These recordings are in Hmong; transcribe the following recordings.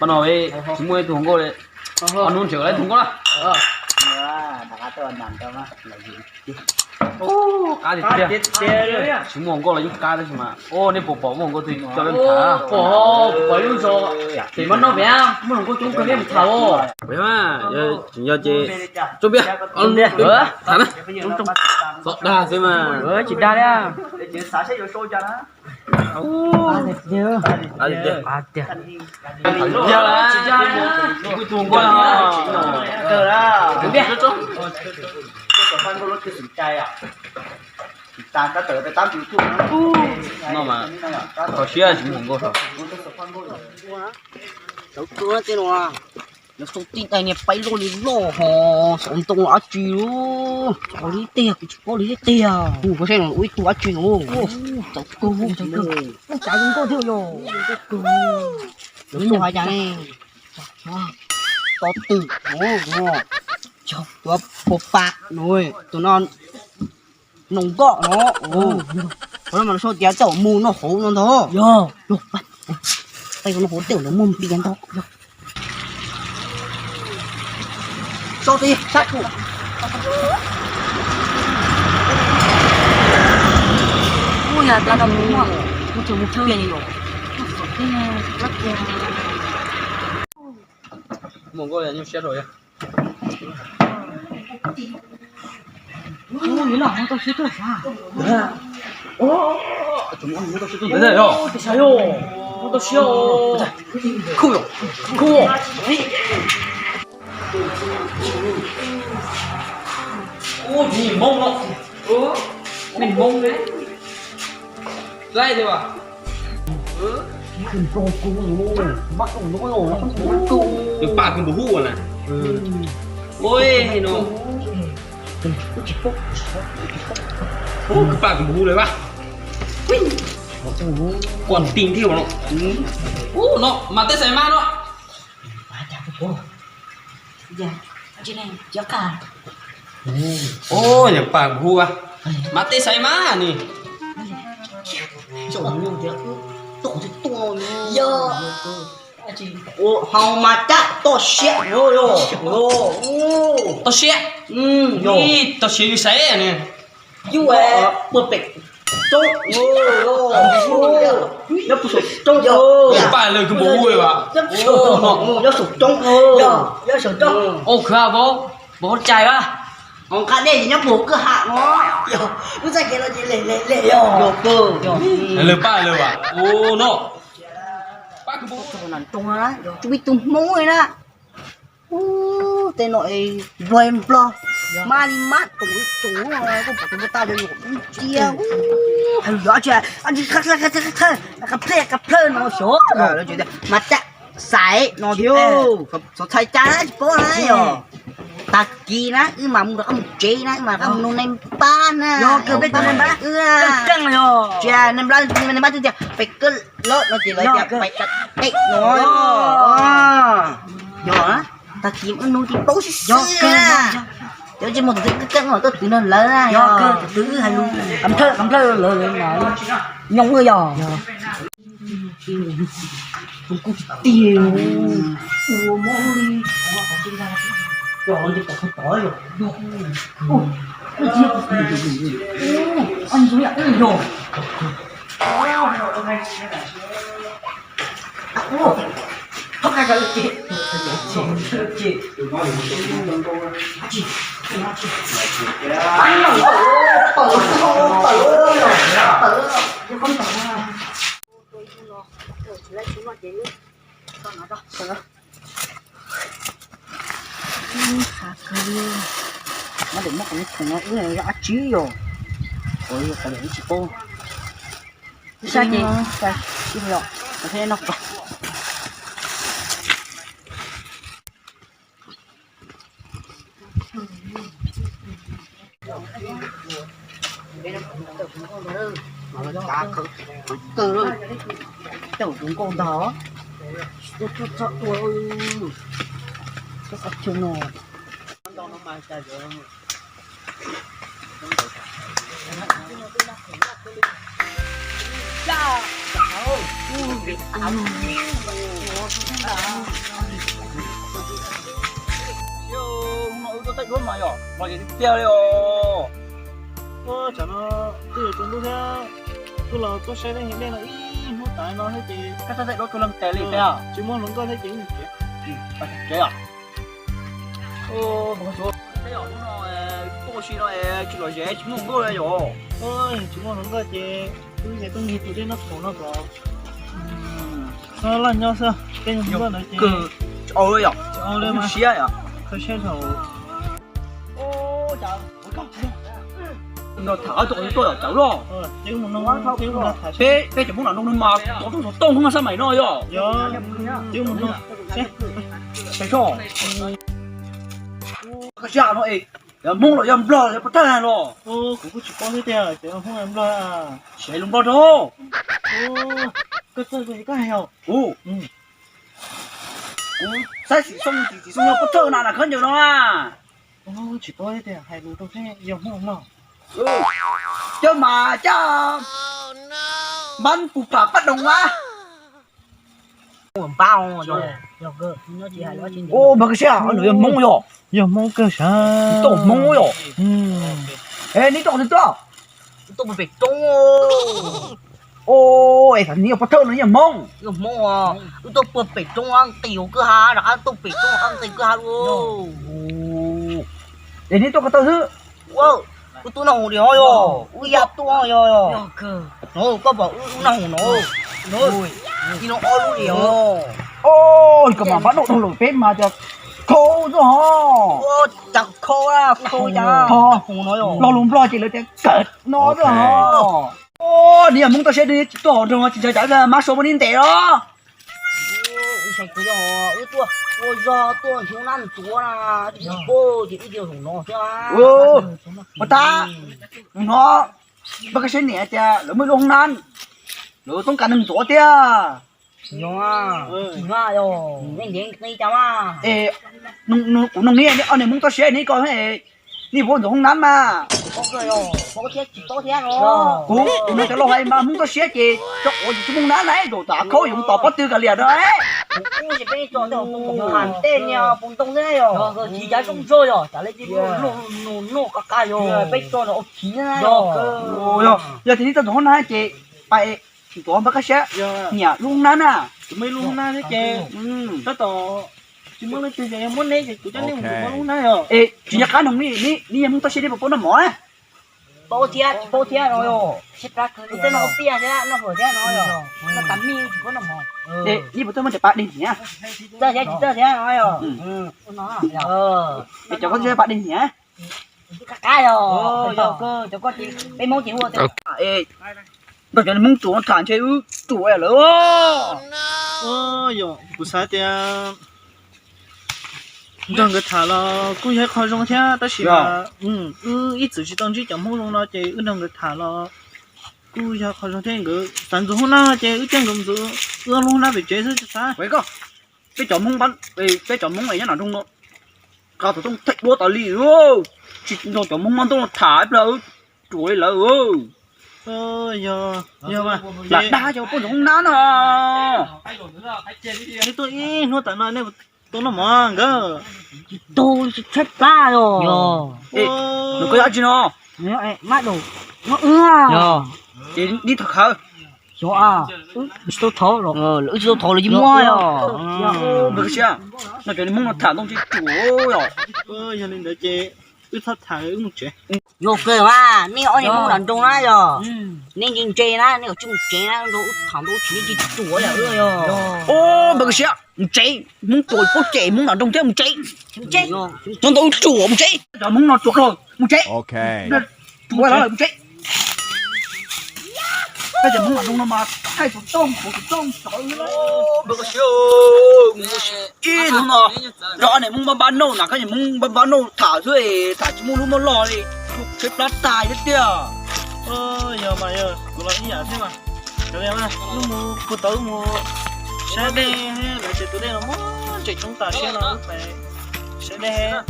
Pab no tsis muaj ib tug hluas nkauj li. Ob hnub nrhiav tau ib tug hluas nkauj na. Qab tiag tiag. Tsis muaj hluas nkauj los yeej qab tab sis mas. Ua nej puas pom muaj hluas nkauj twg coj peb mus tham? Pom, pom ib lub zos pem Mab Noj pem muaj hluas nkauj coob kawg, peb mus tham os. Tseem yog ces tso piaj tham na. Txhob dag xwb mas. Tsis dag li. Yog lawm, kuj tus nquag no. No mas kho siab tsis muaj hluas nkauj. Cov kawg tej no, cov xauv tij dai niag paib loj li loj ho, xauv ntoo dab tsi, xauv li tiag, kuv tsis paub li tiag. Kuv saib no ua ib tug dab tsi no, txaus kawg, txaus kawg. Ua cas zoo nkauj thiab yog, zoo nkauj kawg. Lawv tuaj hais cas ne? Tos twm no, tus puas pam no, tus no noos nkoj no. Qhov no mas lawv sau tias coj mus noj hauv no ntag. Yog, yog, tej noj hauv tej lawv muaj npias ntag. Tso ti sab kuj. Ua yog tas no mus, mus tseem mus tseem li yom. Mus nkauj nyuaj siab rau yog. Ub, yuav los mus tau siab tuaj sav. Ub, tes sav yog, mus tau siab os. Khuj yom, khuj. Ub, tus Hmoob no, me Hmoob ne, laij tiag as. Nws pam kws npaum hub na. Ua no, nws pam kws npaum hub li as. Kuam ti thiab no. Ub, no mas tej xaiv mas no. Ub, nws pam kws npaum hub as. Mas tej xaiv mas ni. Yog. Ua hau mas cab toj siab. Toj siab. Ib toj siab yus xaiv ne. Yus puag pem roob. Nyob puag saum roob. Paj lawg kws npaum hub li as. Nyob saum roob. Ua khwv vauv, npaum hub cais as. Ho nqa dej nyob puag kwj ha no. Lub txaj kev no ces le le le yog. Lawv paj lawg as. Ua no. Paj kws npaum hub. Tshuav ib tug Hmoob li na. Ub, tej no es nplog nplog, mab li mab toom li toom, koj pom tus npua tau cov nyuam ub cia. Hais lus dab tsi, dab tsi qha plhawj qha plhawj no xyov. Mas cab xaiv no thiab, xov txhais cas tsis paub na yog. Tag kis na wb mas mus rov qab mus tsev na, wb mas rov qab mus nug nais npab na. Yog kawg, peb tus nais npab, tsiab nais npab, nais npab twb tias pem kawg lawm no ces lawv tias pem tag teg no. Yog, tag kis wb nug tsis paub xwb xwb na. Cov tsis muaj tus twg keej keej no tuaj twv nrog lawv na. Yog kawg, tus twg wb hais lus kam plhawj kam plhawj lawv nyob yog. Tus kuj tiag, ua mob li, cov tod tod yog, yog, yog, yog. Mas dam muab qhov khoom no wb yog dab tsi yog, qhov yog qhov tsis paub. Sab ces, no. Caum tus nkauj ntag, tuaj tuaj txog ua, txog qhov chaw no. Hnub no wb tuaj thaij duab mas yog los tiag tiag li os. Tsam no twb yuav tsaus ntuj thiab, kuj los tuaj saib dej heev dej no ib hnub tas no thiab ces koj thaij duab tuaj leej tes li thiab tsis muaj hluas nkauj thiab ces tsev. Hnub no tuaj si no tsis lom zem tsis muaj hluas nkauj li yom. Tsis muaj hluas nkauj ces wb ces tuaj ncig tus dej Nab Phaum no kom laj nyob xwb. Tej hluas nkauj ntawd ces tsis au li yom, tsis au li mas siab yom. Kho siab thaum no tham ob tug tuaj yom, cawv los. Peb cov Hmoob Nam Noo no mas tov rooj tov tooj Hmoob xab maim no yom. Koj siab no es yog Hmoob los yog Nplog los yog pov thawj los? Kuv kuj tsis paub thiab tiag, cov Hmoob Nplog. Siab lus Nplog rau. Koj txawj koj hais os. Kuv, kuv saib xim xoo tim xim xoo yog pov thawj na na khaub ncaws no na. Tsis paub thiab tiag, hais lus rau seb yog Hmoob Nplog. Cov mas caj mab pus pham pab doos a. Npawg koj siab, nws yog Hmoob yom? Yog Hmoob kawg sav. Tau Hmoob yom? Es neb tuaj qhov twg tuaj? Os, es neb yog pov thawj no yog Hmoob? Wb tuaj puag pem roob qis hauv kwj ha rov qab tuaj pem roob qis kwj ha lu. Es neb tuaj ko taw xwb? Wb tuaj noj hauv li os yog, wb ya tuaj yog. Koj pom wb noj hauv no, ib no ob lub li os. Os, koj mas pab dooj doog lawm peb mas cas khau xwb ho. Cas khau, khau cas hauv no yog. Lo lus Nplog ces lawv tias kawm no xwb ho. Neb yog Hmoob toj siab, neb tsis tuaj hauv nroog no tsis ntshai tsam mab sua muab neb ntes los? Wb tuaj ua zog tuaj hnyuv nab ntxuav na, tsis paub ces wb cia hauv no xwb. Ua tab, hnov npawg koj siab niam tias lawv muaj ib lub hoob nab, lawv toob kas neeg ntxuav tiag. Yog, tsis yog, nej ntiav nqi cas mas. Es kuv noog neb, ob niag Hmoob toj siab neb ko, nej puas ntxuav hoob nab mas? Kuv, kuv no cov laus hais mas Hmoob toj siab ces cov quav ces tsis muaj hoob nab na, zaum tas khaub yuav mus tos pob tw kav liam na. Yog tias neb tau ntxuav hoob nab ces pais ntxuav npawg koj siab niam lub hoob nab na. Kuv muaj ib lub hoob nab thiab ces tab tom tsis muaj leej twg ces yog muab neb ces kuv coj neb mus ntxuav lub hoob nab yog. Es tsis nco qab noog neb, neb yog Hmoob toj siab neb puas paub noj mov? Paub thiab tsis paub thiab no yog. Kuv tej no piaj thiab noj hwm thiab no yog. Noj tas mij tsis paub noj mov. Es neb puas txawj muab cov pas dej hniav? Txawj thiab tsis txawj thiab no yog. Es cov koj txawj pas dej hniav? Qab qab yog. Yog, cov koj, peb Hmoob ces hu. Es nrog cov Hmoob ruam tham ntshe wb ruam lawm. Yog, kuv xav tias nrog nkawd tham los kuj yog ib qho zoo thiab tab sis mas wb ib txwm tsis tau ntsib cov Hmoob zoo no ces wb nrog nkawd tham los kuj yog qho zoo thiab. Nkawd xav ntxuav hoob nab ces wb coj nkawd mus ntxuav wb lub hoob nab pem tsev xwb tsis xav. Peb cov Hmoob, peb cov Hmoob nyob nram nroog no, qab thaum tooj thaij duab tas li, tsis nrog cov Hmoob Nab Ntoo no tham ib plag wb ruam li lawm. Yog, yog mas, lam dag cov puab ntxuav hoob nab no. Neb tuaj ib hnub tas no nej tuaj noj mov nkawd. Tsis tau, tsis tshaib plab os. Nws koj yog dab tsi no? Mab daum, mab ub. Ces neb thov khawv. Xyov, wb tsis tau thov los. Wb tsis tau thov los yeej muab os. Npawg Kab Siab, no cov Hmoob no tham ntoo tsis ruam os. Yog li ntawd ces wb txhob tham, wb mus tsev. Yog kawg mas, nej ob niag Hmoob nram nroog na yog, neb ntse ntse na, nej kom tsij mus tsev na, nrog wb tham ntau tsis, nej tsis ruam yam wb yog. Npawg Kab Siab, mus tsev, Hmoob ruam puab cem Hmoob nram nroog thiab, mus tsev. Ntau ntau wb ruam, mus tsev. Cov Hmoob no ruam dhau, mus tsev. Ruam lawm, mus tsev. Koj cov Hmoob nram nroog no mas thaij tus tooj, tus tooj sov. Npawg Kab Siab, mus ua si ib hnub no, nrog ob niag Hmoob npab npab nauj na, koj niag Hmoob npab npab nauj tham xwb, tham tsis muaj lub muaj loj li, tshaib plab tag thiab tiag. Yog mas yog, kuv los ib yam thiab mas. Wb mus puag tod, wb mus saib dej, lawv tsev tus dej los muaj ntses coob tas siab no, wb pais saib dej,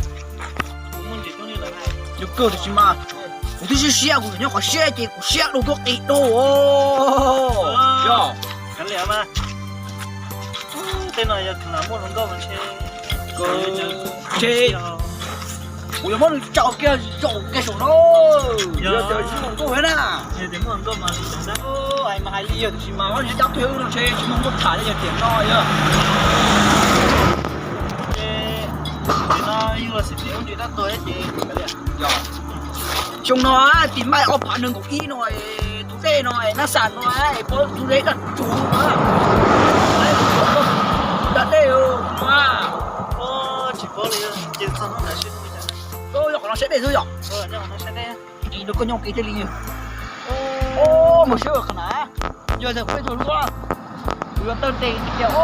kuv muaj ntses coob li lawm. Yog kawg tiam sis mas Kuv twb siab siab, kuv nyob qhov siab ces kuv siab dua koj qis dua. Yog. Kav liam mas. Tej no yog kheev lam muaj hluas nkauj mas ntshe, ntshe kuv yuav muab nws tsaus kiag zaum kiag saum no. Yog tias tsis muaj hluas nkauj thiab na. Yog tias muaj hluas nkauj mas li ntawd. Hais mas hais li yog tiam sis mas muab nws cab twg no ntshe tsis muaj hluas nkauj tham li yog tiam no yog. Ces no yus los xwm tias ua ntsis tab tuag ces, yog, xyoo no tim maij ob phav nees nkaum ib no, tus dej no nab xas no, pab tus dej daj tsuv no, da dej no. Tsis paub li, ces txog hnub ntawd seb. Yog qhov no saib dej xwb yom. Rau koj nyob kev thiaj li. Mus saib qhov na, yog tias kuv peb tug lub, kuv yuav taw tes tias, o,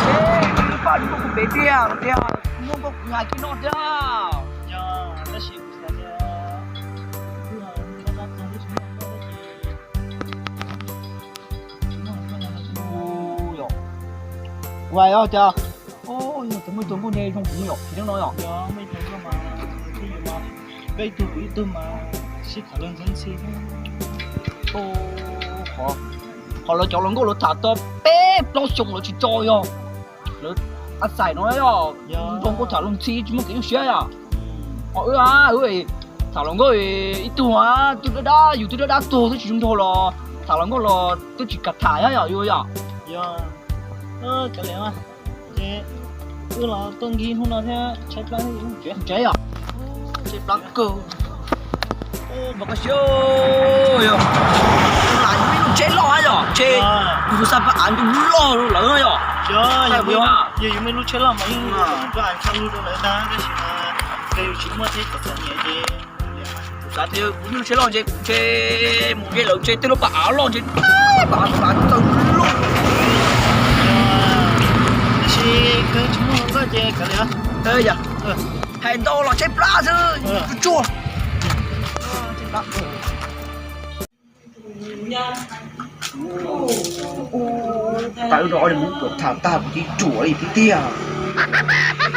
seb paj lub kuv pem tiag tiag, muaj nkauj kuv hais kiag no thiab. Yog, tab sis kuv xav tias kuv hais tias, kuv hais tias, yog tias muaj ib tug nkauj ntshe zoo kuv yom, tsis zoo no yom. Peb ib tug kuv ib tug mas sib tham luag ntxhi ntxhi. Qhov lawv cov hluas nkauj lawv tham tau peb plaub xyoo lawv tsis tso yog lawv ab xais no yog nrog nkauj tham luag ntxhi tsis muaj kev nyuaj siab yom. Ho wb, wb tham hluas nkauj ib tug twb dab dab, yus twb dab dab tuag twb tsis zoo nraug los tham hluas nkauj los twb tsis kam tham yom, yus yom. Yog, kav liam, ces wb los tuaj nkig hnub no thiab tshaib plab, tshaib yom, tshaib plab kawg. Mas koj siab, yog lam yus me lub tsheb loj yom, tsheb, yus tus xab pab av ntuj loj lawm yom. Yog, yog yus me lub tsheb loj mas yeej, yus tshaj lub rau lawv ntag, tab sis mas yus tsis muaj tsheb kom txom nyem ces xav tias kuv me lub tsheb loj ntshe kuv ntshe mus ntshe lawv ntshe tej lub pab av loj ntshe pab av txaws loj. Tab sis kawg tsis muaj hluas nkauj ces kav liam. Hais ntau los tshaib plab xwb, tsuag tsuag. Tau wb rau ob niag Hmoob ruam tham tag kuv cia li ruam li thiab tiag.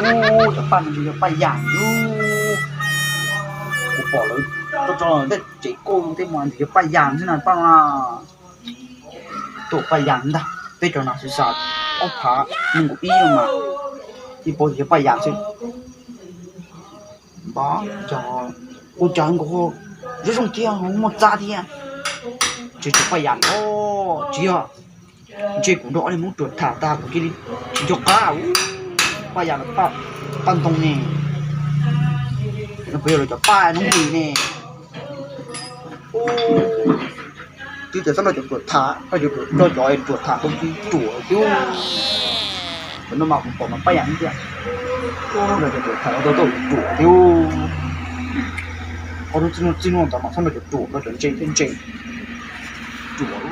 Ub, cov paj no ntshe yog paj yam yus. Kuv pom lawv tso tso tej tsev koj tej mas ntshe yog paj yam xwb na paj no. Tuam paj yam ntag, peb cov no xwb xav ob phav nees nkaum ib no mas ib pab yog paj yam xwb. Npab cov, ua cas nkaus zoo zoo thiab muaj txab thiab. Ntshe tsis paj yam os, tsis yog. Ntshe kuv nrog ob niag Hmoob ruam tham tag kuv cia li tsis nco qab. Paj yam, paj ntoo ne, no puas yog lawv cov paj noob hlis ne? Twb tias txhob nrog cov ruam tham, nrog cov ruam, nrog cov ruam tham tau ruam xwb. Cov no mas kuv pom mas paj yam thiab. Nrog cov ruam tham tau ruam xwb. Ob hnub txij nuaj txij nuaj ntawd mas txhob nrog cov ruam, nrog cov ntse thiab ntse. Ruam.